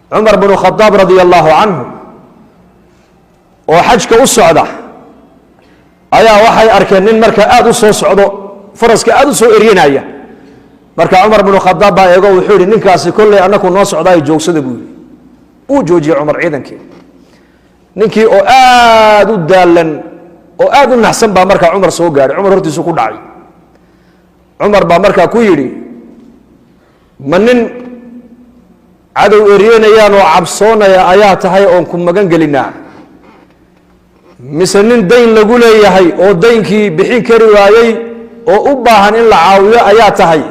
Cumar bnu Khadaab radia allahu canhu oo xajka u socda ayaa waxay arkeen nin markaa aada u soo socdo, faraska aada u soo eryanaya. Marka Cumar bnu Khadaab baa eego, wuxuu yihi, "Ninkaasi kolley annaku noo socdaayo, joogsada," buu yihi. Uu joojiyey Cumar ciidankii. Ninkii oo aada u daalan oo aada u naxsan baa markaa Cumar soo gaadhay. Cumar hortiisu ku dhacay. Cumar baa markaa ku yidhi, "Ma nin cadow eryanayaan oo cabsoonaya ayaa tahay oon ku magan gelinaa, mise nin dayn lagu leeyahay oo daynkii bixin kari waayey oo u baahan in la caawiyo ayaa tahay,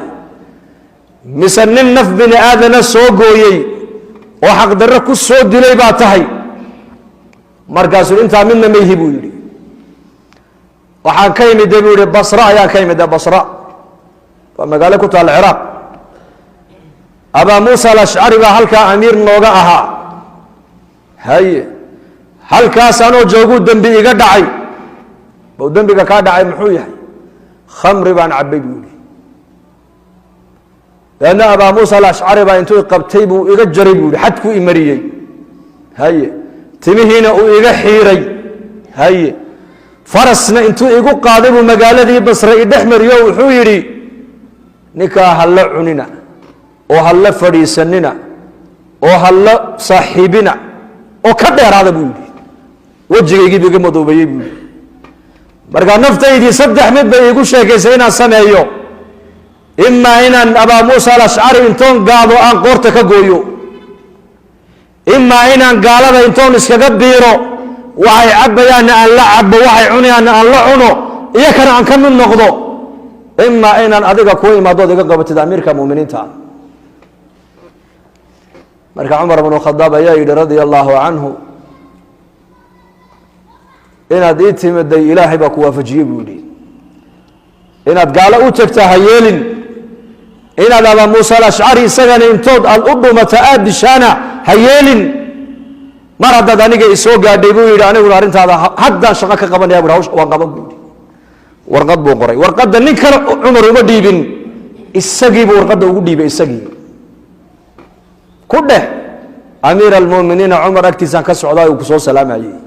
mise nin naf bini aadana soo gooyey oo xaqdarro ku soo dilay baa tahay?" Markaasuu, "Intaa midna mayhi," buu yidhi. "Waxaan ka imide," buu yihi, "Basra ayaan ka imide." Basra waa magaalo ku taalla Ciraaq. "Abaa Muusa Alashcari baa halkaa amiir nooga ahaa. Haye, halkaas anoo jooguu dembi iga dhacay." "Bow, dembiga kaa dhacay muxuu yahay?" "Khamri baan cabbay," buu yihi. "Leanna Abaa Muusa Alashcari baa intuu qabtay buu iga jaray," buu yihi. "Xadkuu imariyey. Haye, timihiina uu iga xiiray. Haye, farasna intuu igu qaaday buu magaaladii Basre idhex mariyo. Wuxuu yidhi, 'Ninkaa hala cunina oo hala fadhiisanina oo hala saaxiibina oo ka dheeraada,' buu yidhi. 'Wejigaygii buu iga madoobeeyey,' buu yidhi. 'Markaa naftaydii saddex mid bay iigu sheekaysay inaan sameeyo: imaa inaan Abaa Muusa Alashcari intoon gaado aan qoorta ka gooyo, imaa inaan gaalada intoon iskaga biiro, waxay cabbayaanna aan la cabbo, waxay cunayaanna aan la cuno, iyo kana aan ka mid noqdo, imaa inaan adiga kuu imaadood iga qabatid amiirka muminiinta.'" Marka Cumar bnu Khadaab ayaa yidhi radia allahu canhu, "Inaad ii timiday Ilaahay baa ku waafajiyey," buu yidhi. "Inaad gaalo u tagta ha yeelin. Inaad Abaa Muusa Alashcari isagana intood aad u dhumata aada dishaana ha yeelin. Mar haddaad aniga isoo gaadhay," buu yidhi, "aniguna arrintaada haddaan shaqo ka qabanaya," bu. "Hawsha waan qaban," buu yidhi. Warqad buu qoray. Warqadda nin kale Cumar uma dhiibin, isagiibuu warqadda ugu dhiibay. Isagii ku dheh, "Amiir almuminiina Cumar agtiisaan ka socdaa, uu ku soo salaamayey.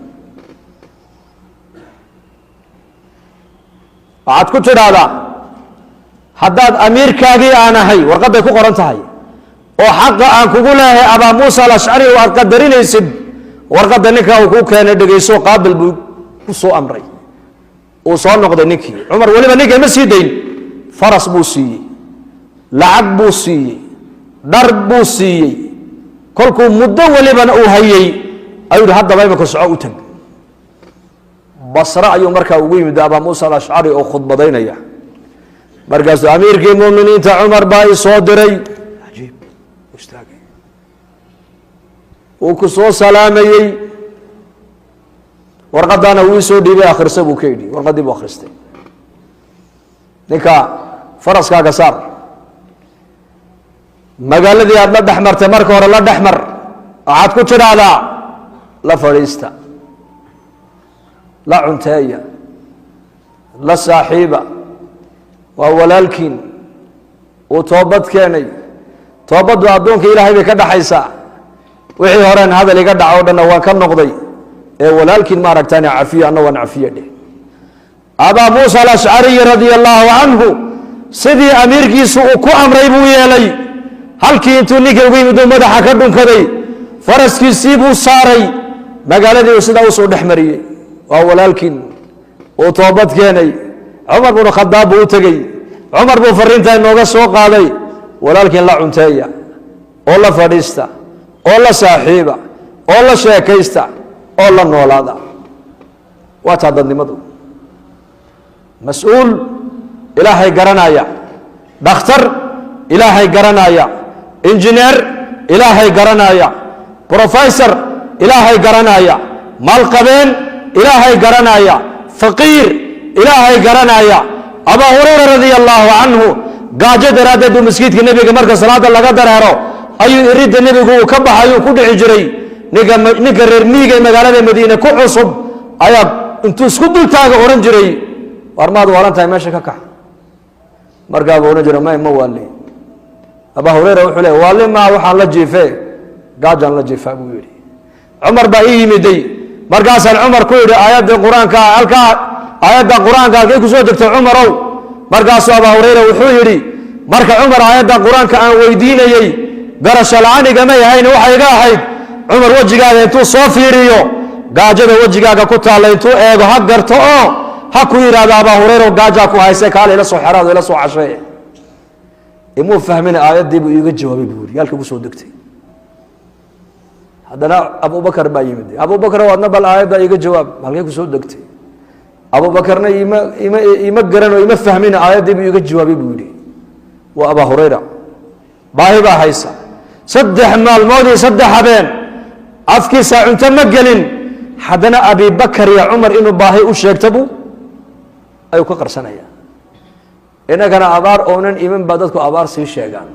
Waxaad ku tidhaahdaa, haddaad amiirkaagii aan ahay, warqadday ku qoran tahay, oo xaqa aan kugu leeyahay Abaa Muusa Alashcari oo aad qadarinaysid, warqadda ninkaa uu kuu keenay dhegayso, qaabil," buu ku soo amray. Uu soo noqday ninkii. Cumar weliba ninka ma sii dayn. Faras buu siiyey, lacag buu siiyey, dhar buu siiyey. Kolkuu muddo welibana uu hayey ayuu yihi, "Haddaba imika soco, u tag." Basre ayuu markaa ugu yimid Abaa Muusa Alashcari oo khudbadaynaya. Markaasuu, "Amiirkii muminiinta Cumar baa i soo diray." Ajiib, istaagay. "Uu ku soo salaamayey, warqadaana wuu isoo dhiibay, akhrisa," buu ka yidhi. Warqaddii buu akhristay. "Ninka faraskaaga saar, magaaladii aada la dhex martay marka hore la dhex mar. Waxaad ku tidhaahdaa, la fadhiista, la cunteeya, la saaxiiba, waa walaalkiin, uu toobad keenay. Toobaddu addoonka Ilaahay bay ka dhaxaysaa. Wixii horeen hadal iga dhaco o dhanna waan ka noqday, ee walaalkiin ma aragtaan, cafiyo, anna waan cafiye," dheh. Abaa Muusa Alashcariyi radia allahu canhu sidii amiirkiisu uu ku amray buu yeelay. Halkii intuu ninka ugu yimid uu madaxa ka dhunkaday, faraskiisii buu saaray, magaaladii uu sidaa usoo dhex mariyey. "Waa walaalkiin, uu toobad keenay." Cumar bnu Khadaab buu u tegey. Cumar buu fariintaa inooga soo qaaday: "Walaalkiin la cunteeya oo la fadhiista oo la saaxiiba oo la sheekaysta oo la noolaada." Waa taa dadnimadu. Mas-uul Ilaahay garanaya, dhakhtar Ilaahay garanaya, injineer Ilaahay garanaya, professor Ilaahay garanaya, maalqabeen Ilaahay garanaya, faqiir Ilaahay garanaya. Abaa Hurayra radia allahu canhu gaajo daraaddeed buu maskiidka Nebiga marka salaada laga dareero ayuu iridda Nebigu uu ka baxayuu ku dhici jiray. Ninka reer miyiga ee magaalada Madiine ku cusub ayaa intuu isku dultaaga odhan jiray, "War maad waalan tahay? Meesha ka kax." Markaa buu odhan jiray, "May, ma waali." Abaa Hurayra wuxuu leey, "Waali maa, waxaan la jiife." Gaajaan la jiifaa, buu yidhi. Cumar baa ii yimiday. Markaasaan Cumar ku yidhi: "Aayadda Qur-aanka halkaa, aayadda Qur-aanka halkay kusoo degtay, Cumarow?" Markaasuu Abaa Hurayra wuxuu yidhi: "Marka Cumar aayadda Qur-aanka aan weydiinayey, garasho la-aan igamay ahayn. Waxay iga ahayd Cumar wejigaaga intuu soo fiiriyo, gaajada wejigaaga ku taalla intuu eego, ha garto oo ha ku yidhahdo: 'Abaa Hurayra, gaajaa ku hayse, kaale ila soo xeraado, ila soo cashee.' Imuu fahmina, aayaddii buu iiga jawaabay," buu yidhi, "halkii kusoo degtay." Haddana Abubakar baa yimid. "Abubakar, adna bal aayadda iiga jawaab, halkay kusoo degtay?" Abubakarna ima garan oo ima fahmina, aayaddii buu iiga jawaabay, buu yidhi. Waa Abaa Hurayra, baahi baa haysa. 3 maalmood iyo 3 habeen afkiisa cunto ma gelin. Haddana Abibakar iyo Cumar inuu baahi u sheegto buu ayuu ka qarsanaya. Innagana abaar oonan iman baa dadku abaar sii sheegaan.